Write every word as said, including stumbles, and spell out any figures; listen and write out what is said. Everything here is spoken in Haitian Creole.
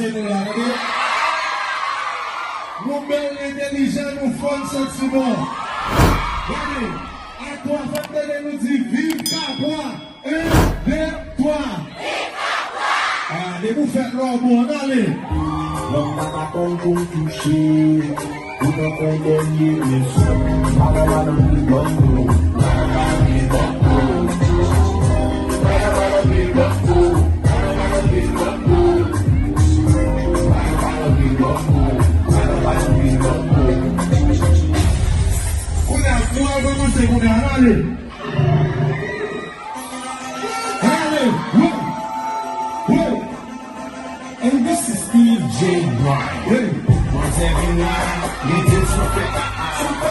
Nou la, tande. Nou bèl, entèlijan, nou fò, n santi bon. Gade, a twa fò n tande nou di viv Kapwa. En, de, twa. Viv Kapwa! Ah, depi w fèt la w bon, ann ale. Lòm pa ka tann pou l touche. Ou nan fè dènye leson. Mwen ap kòmanse kounye a, ale. Ale, wo, wo. And this is Steve J. Brown. Hey. Manzè vin la, mete l sou fè.